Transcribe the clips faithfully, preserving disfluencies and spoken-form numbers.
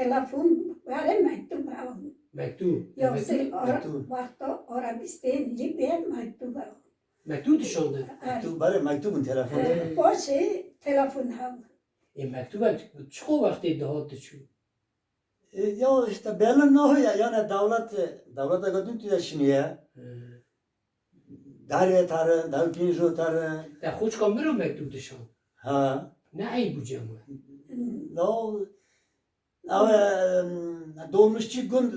Telefon, were mektub ew. Mektûb. Ya Evet. sê ara, Mektûb. wexta Arabistên Libya mektub ew. Mektûb dişandin. Mektûb, belê, mektûb in, telefon. Paşê telefon hev. Ê, mektûbek çiqo wextê dihat diçû? E, ya işte belli nahî ya, yani devlet, devleta din tu de şiniye. He. Derê terin, dewkîn jo terin. Te xûçka min re mektûb dişand. Ha. Ne eyb bû cem we? No. Ew, em, dolmuşçî gund,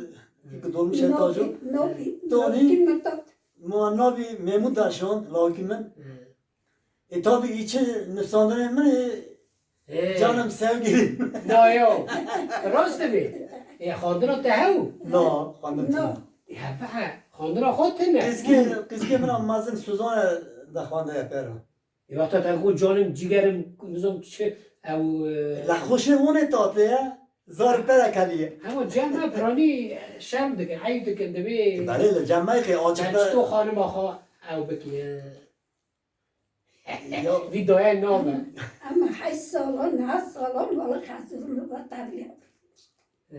ki dolmuş e tajo. Novî, Tonî. Novî min tat. Ma navî Memû daşand, lawikî min. He. E, tabi içi nifsandinê min e, Ê. Canım sevgilim. Na yo. Rast dibê. Ê, xandina te hew? Na, xandim No. tune. Ya be, xandina xwe tune. Qizkê, qizkê min a mezin Suzan e de xwende ye pera. Ê, wexta te got canım, cigerim, nizam çi, ew, e, La xweşê hûnê tatê ye, zar pera keliye. Hema cem me piranî şerm dikin, eyb dikin, dibê. Belê li cem me qê açıkta. Çito xanima xwe ew bikî. Ya. Vî dayê nabe. Em heşt salan, neh salan wala xezûr min ve tevliya. Ee.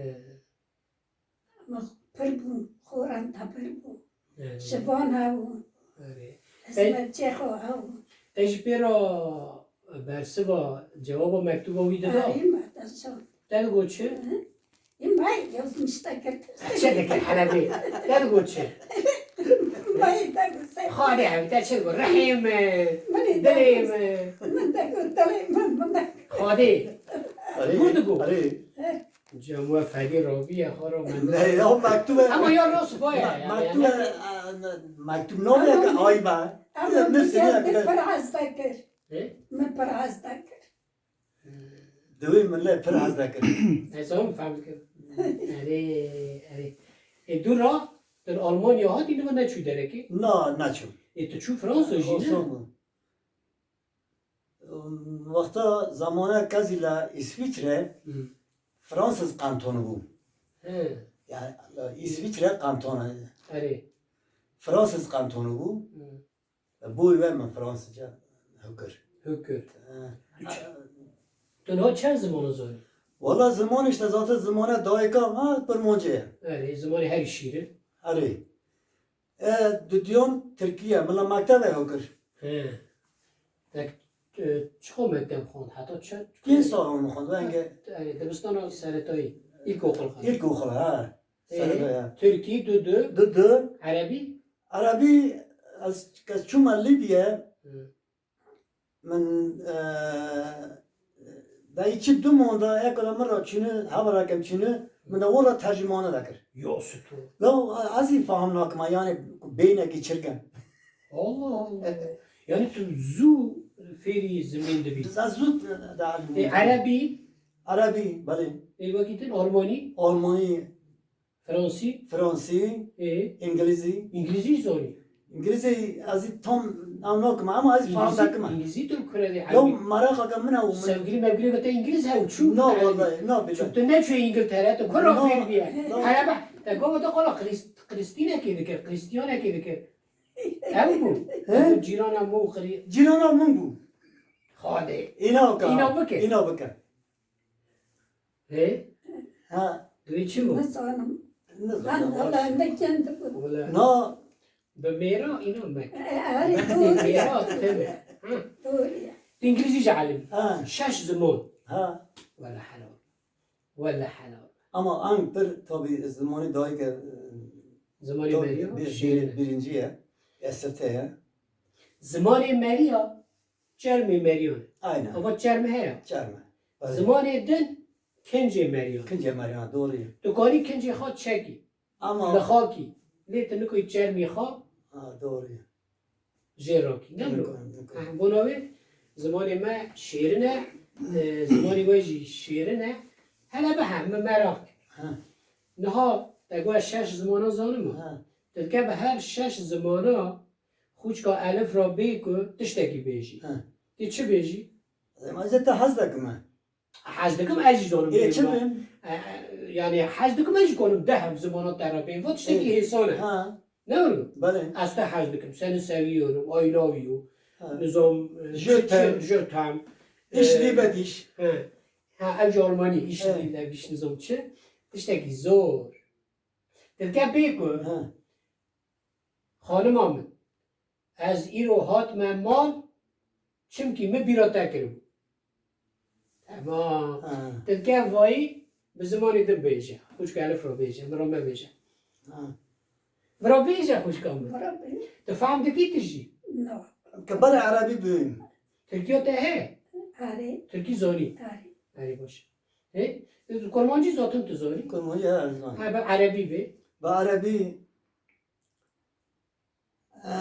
Em pir bûn, xoran te pir bûn. Ee. Şivan hebûn. Erê. Hizmetçê xwe hebûn. Te jî pê re bersiva cewaba mektuba wî dida? Erê, me te şand. Te digot çi? Hı? Ê, mayê yazmış te kir. Çi dikir helebê? Te digot çi? Mayê te got se. Xalê ew te çi digot? Rihê min, Min ê dilê te min. Min te got dilê min, min te. Xalê. Erê, Gur digot. Erê. He. Cem we fedî robiye, xwe ro min. Ne, ya mektube. Ama ya rast baye Me-, yani, mektube, yani. E, ne, mektub name Ama ki ne? Ay be. Ama Ya ne bir sene yerde kadar. Pir hasta kir. He? Min pir hasta kir. Di wê min lê pir hez dikir. Ez ew fem dikim. Erê, erê. Ê, dû ra, tu li Almanya hatî, niha neçû derekê? Na, neçûm. Ê, tu çû Fransa jî, ne? Osman bû. Wexta zamana kezî la Îsviçre, Hı. Fransız kantonu bû. He. Yani, Îsviçre kantonu. Erê. Fransız kantonu bû. Hı. Boy ver min Fransızca hukir. Hukir. Eh. Tu ç-, tu niha çend zimanan zanî? Wala ziman işte zaten zimana dayika ma Kurmancê ye. Erê, zimanê herî şîrin. Erê. E, dudiyon Tirkiye, min la mektebe hukir. He. Tek, e, çiqo mekteb xwend? Heta çend? Pênc sal min xwend, venge. Erê, dibistana seretayî, ilkokul xwend. İlkokul, ha. Ê, Seretayî, ha. Tirkî, dudu. Dudu. Erebî? Erebî, ez, ez çûme Libye, Hı. min, e, da iki du monda, ekola min ra çûne, hevara kem çûne, min da wala tercümane da kir. Ya sütû. La, ez ê faham nakima, yani, beynekî çirkin. Allah Allah. Yani tu zû fêrî zimên dibî. Ez zû da Ê, erebî? Erebî, belê. Ê, wekî din Almanî? Almanî. Fransî? Fransî, Ê? Îngilîzî. Îngilîzî zanî? Îngilîzî ez ê tam em nakim, ama ez faham Îngilîzî, dikim. Îngilîzî tu kure de Yo, hewî. Meraqeke min ew min. Sevgili mevgili ve te Îngiliz hew çû? Na, wallahî, na, billah. Çünkü tu neçû Îngiltere, tu kura Na, fêr biye. Na. Herebe, te gava te qala Krist-, Kristînekê dikir, Kristîyanekê dikir. Ew bû. He? Cîrana min û Kri- Cîrana min bû. Xadê. Îna ka. Îna bike. Îna bike. Hê? Ha. Divê çi bû? Nizanim. Nizanim, Ben Allah ne kendi bu. Wala. Na. Bi mêra îna mek. E, e, erê, doğru ya. Mêra teme. Ha. Doğru ya. Tu îngilîzî jî elim. Ha. Şeş ziman. Ha. Wala helal. Wala helal. Ama an pir tabi zimanê dayike, e, Zimanê tabi meriya, bir, şirin. Bir, birinci ye. Esirte ye. Zimanê meriya. Çermê meriyan. Aynen. Ava çerm heye. Çerm e. Belê. Zimanê din kincê meriyan. Kincê meriyan, doğru ye. Tu kanî kincê xwe çekî. Ama Li xakî. Lê tu nikoyî çermê xwe Ha, doğru ye. Jê rakî. Ne Nikoyî, bu? Nikoyî. Ha, bona wê zimanê me şêrin e, e, zimanê we jî şêrin e. Hele bihe, min meraq kir. Ha. Niha te got şeş zimana zanim e. Ha. Tu dike bi her şeş zimana Xûçka elif ra bê ku tiştekî bêjî. He. Tê çi bêjî? Ema ez te hez dikim e. Hez dikim, ez jî zonim Ê, bêjim çi e. Bim? E, e, yani hez dikim, ez jî konim deh zimana te re bêm. Va tiştekî Ê. Hêsan e. Ha. Ne wilo? Belê. Ez te hez dikim. Seni seviyorum, I love you. Ha. Nizam, e, Je çi, çi, t'aime. Je t'aime. Ich E, liebe dich. He. Ha, ev ji Almanî, ich Evet. liebe dich, nizam çi? Tiştekî zor. Dike bê ku, Ha. Xanima min, ez îro hatime mal, çimkî min bîra te kiribû. Tamam. Ha. Dike vayî bi zimanê din bêje. Xwişka Elif re bêje, min re mebêje. Ha. Min re bêje xwişka min. Min re bêje. Tu fehm dikî tu jî? Na. Ke berê erebî bûyîm. Tirkiya te heye? Erê. Tirkî zanî? Erê. Erê baş. He? Kurmancî zaten tu zanî? Kurmancî he, ez zanim. Ha, bi erebî bê. Bi erebî, e,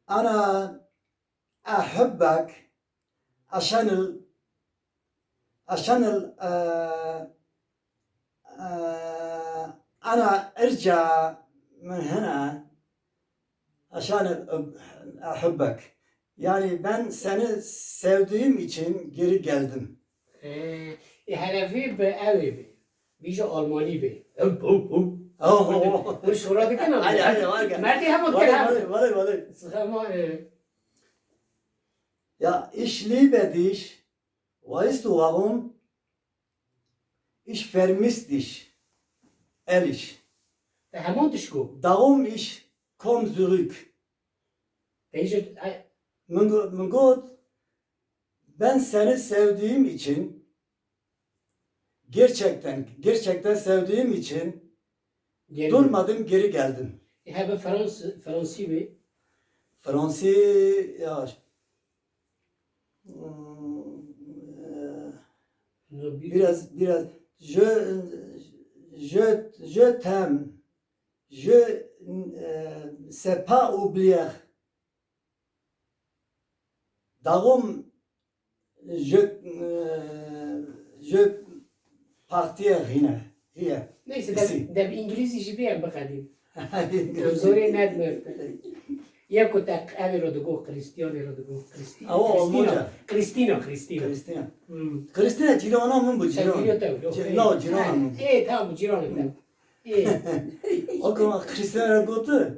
ana أحبك عشان ال-، عشان ال-، آه، آه، أنا أرجع من هنا عشان ال-، أحبك. Yani ben seni sevdiğim için geri geldim. Ee, e, herevî bi ew ê bi. Vî jî Almanî bê. Hop, hop, hop. Oh, oh, oh. Hûn şora dikin ama. Hadi, hadi, hadi. Merdê hema Vale, dikin ha. vale, vale, vale. Sixema, e, Ja, ich liebe dich. Weißt du warum? Ich vermisse dich. Ehrlich. Te heman tişt got. Darum ich komm zurück. Te jî, e, Min go-, min got, ben seni sevdiğim için, gerçekten, gerçekten sevdiğim için Geri durmadım, geri geldim. E, hebe Frans-, Fransî bê. Fransî, ya, hmm, e, No, bir biraz, biraz, je, je, je t'aime, je, e, c'est pas oublier. Darum je, e, je partir hine, hier. Neyse, Ici. de, de bi îngilîzî jî bê em biqedîn. Em zorê nedin. Yek ku te ev ê re digot, Krîstiyanê re digot, Krîstî-, Ew Krîstîna. Almanca. Krîstîna, Krîstîna. Krîstîna. Hmm. Krîstîna cîrana min bû, cîran. Sevgiliya te, yok. Ci-, Ê, no, cîrana ha, min bû. Ê, tamam, cîranê te. Ê. O zaman Krîstîna re gotu.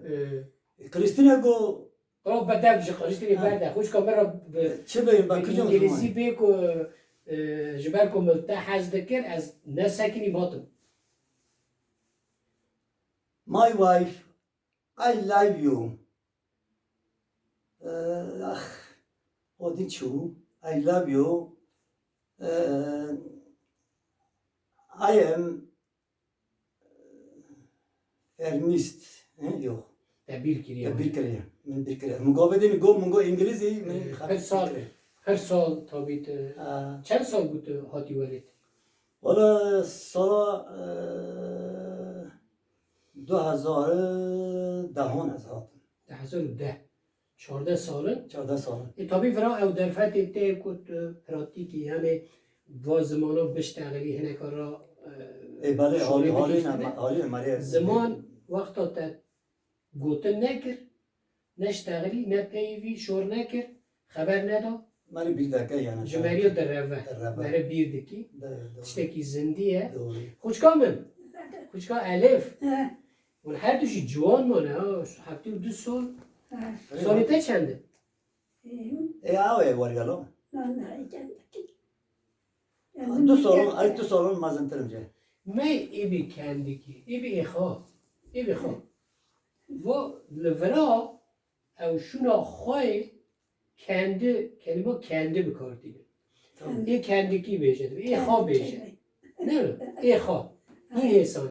Ee. Krîstîna got, Tamam, bedev ji Krîstînê Ha. berde. Xwişka min re bi, Çi beyim, ben bi kıcam îngilîzî zaman. bê ku, e, ji ber ku min te hez dikir, ez nesekinî matim. My wife, I love you. Eh, ah, o din çû. I love you. Eh, I am Ernest, he? Yok. Te bîr kiriye. Te bîr kiriye. Min bîr kiriye. Min gavê dê min got, min got îngilîzî, min Ee, xebet pir sal, kiriye. Pir sal tabî te. Ha. Çend sal bû tu hatî welêt? Wala sala, e, du hezar û deh ez hatim. Du hezar û deh. Çardeh sal in? Çardeh sal in. E, tabî vira ew derfetê te ku tu pratîkî, yanî va zimana biştexilî hineka ra, e, Ê, belê, şolê halî, halî bikiştine. ne, halî ne, merê. Ziman wexta te gotin nekir, ne ştexilî, ne peyivî, şor nekir, xeber neda. Merê bîr deke yani. Ji meriya direve. Direve. Mere bîr dikî. De, de. Tiştekî zindî ye. Doğru. Xwişka min. Xwişka Elif. He. Hûn her du jî ciwan mane ha, heftê û du sal. He. Salê te çend e? Ê, awe wergelo. Na, na, ê kendikî. Du salon, ez du salon mezintir im ce. Me ê bî kendikî, ê bî êxa, ê bî xwe. Vo li vira ew şûna xwe yê kendi, kelîma kendi bi kar tîne. Tamam. Ê kendikî bêje, ê xwe bêje. Ne mi? Ê xwe. Nî hêsan.